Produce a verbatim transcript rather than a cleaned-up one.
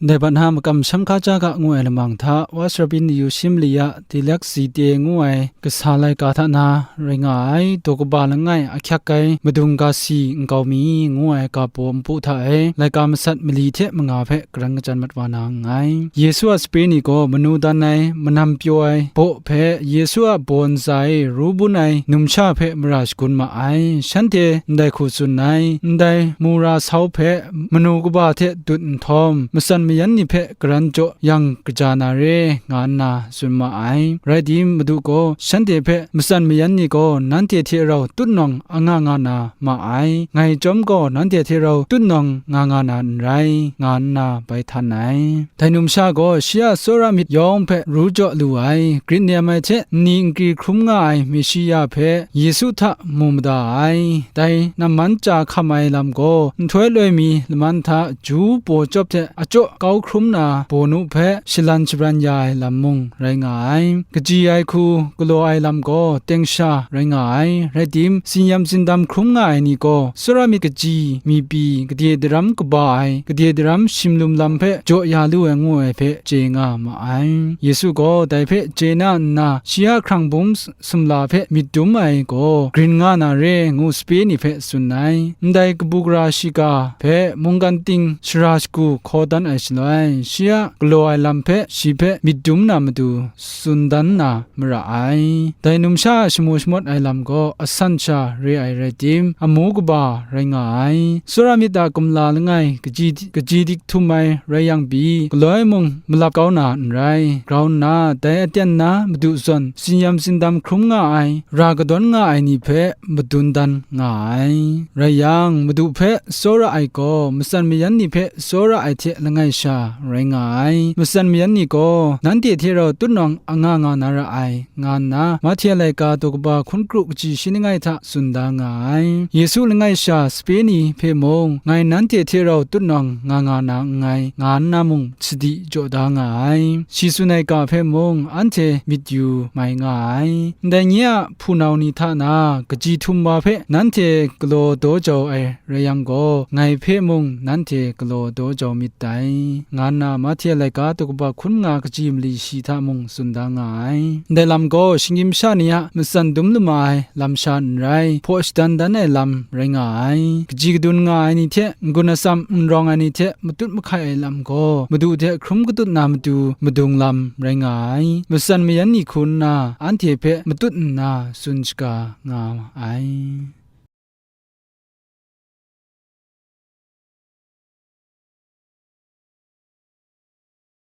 Ndai bat na makam shamhka ja ga ngu ai lamang hta, Wasrabin Yushim Liya Dilak Zite ngu ai kasa laika hta na rai nga ai, daw kaba langai ahkyak ai madung ga si nkau mi ngu ai ga baw npu hta e, laika masat mali hte manga hpe karan kachyan mat wa na nngai. Yesu a sape ni gaw manu dan ai, manam pyaw ai baw hpe, Yesu a baw ntsa e ru bun ai numsha hpe mara shagun ma ai. Shanhte ndai hku tsun ai, ndai mura sau hpe manu kaba hte dut nhtawm, matsan mayan ni hpe karan jaw yang kaja na re, nga nna tsun ma ai. Rai tim, Madu gaw shanhte hpe, matsan mayan ni gaw nanhte hte rau tutnawng anga nga na ma ai, ngai chyawm gaw nanhte hte rau tutnawng nga nga na n rai, nga nna bai htan ai. Dai numsha gaw shi a tsawra myit yawng hpe ru jaw lu ai, grit nem ai hte nni nkri hkrum nga ai Meshia hpe Yesu hta mu mada ai. Dai namman chya hkam ai lam gaw, nhtoi loi mi laman hta ju paw chyawp hte achyaw kau hkrum na bawnu hpe shalan shabran ya ai lam mung rai nga ai. Kaji ai hku galaw ai lam gaw teng sha rai nga ai. Rai tim, tsin-yam tsindam hkrum nga ai ni gaw, tsawra myit kaji mi pyi, gade daram kaba ai, gade daram shimlum lam hpe jaw ya lu ai ngu ai hpe chye nga ma ai. Yesu gaw dai hpe chye na nna, shi a hkrang bum sumla hpe myit dum ai gaw grin nga na re ngu sape ni hpe tsun ai. Ndai kabu gara shiga hpe mungkan ting shara shagu hkaw dan ai shaloi, shi a galaw ai lam hpe shi hpe myit dum na matu tsun dan na mara ai. Dai numsha a shamu shamawt ai lam gaw asan sha re ai rai tim, amu kaba rai nga ai. Tsawra myit a kumla langai kaji, kaji dik htum ai rai yang pyi, galoi mung malap kau na n rai. Grau nna, dai aten na madu zawn, tsin-yam tsindam hkrum nga ai, ra kadawn nga ai ni hpe madun dan nga ai. Rai yang, Madu hpe tsawra ai gaw, matsan mayan ni hpe tsawra ai hte langai sha rai nga ai. Matsan mayan ni gaw, nanhte hte rau tutnawng anga nga na ra ai, nga nna, Mahte laika daw kaba hkun kru kaji shi langai hta tsun da nga ai. Yesu langai sha sape ni hpe mung, ngai nanhte hte rau tutnawng nga nga na nngai, nga nna mung sadi jaw da nga ai. Shi tsun ai ga hpe mung, anhte myit yu mai nga ai. Ndai nye a hpunau ni hta na, kaji htum wa hpe nanhte galaw daw jau ai rai yang gaw, ngai hpe mung nanhte galaw daw jau myit dai, nga nna Mahte laika daw kaba hkun nga kaji mali shi hta mung tsun da nga ai. Ndai lam gaw shinggyim sha ni a matsan dum lama ai lam sha n rai, hpaw shadan dan ai lam rai nga ai. Kaji kadun nga ai ni hte, n-gun atsam n rawng ai ni hte matut mahkai ai lam gaw, Madu hte hkrum katut na matu madung lam rai nga ai. Matsan mayan ni hku nna, anhte hpe matut nna tsun shaga nga ai.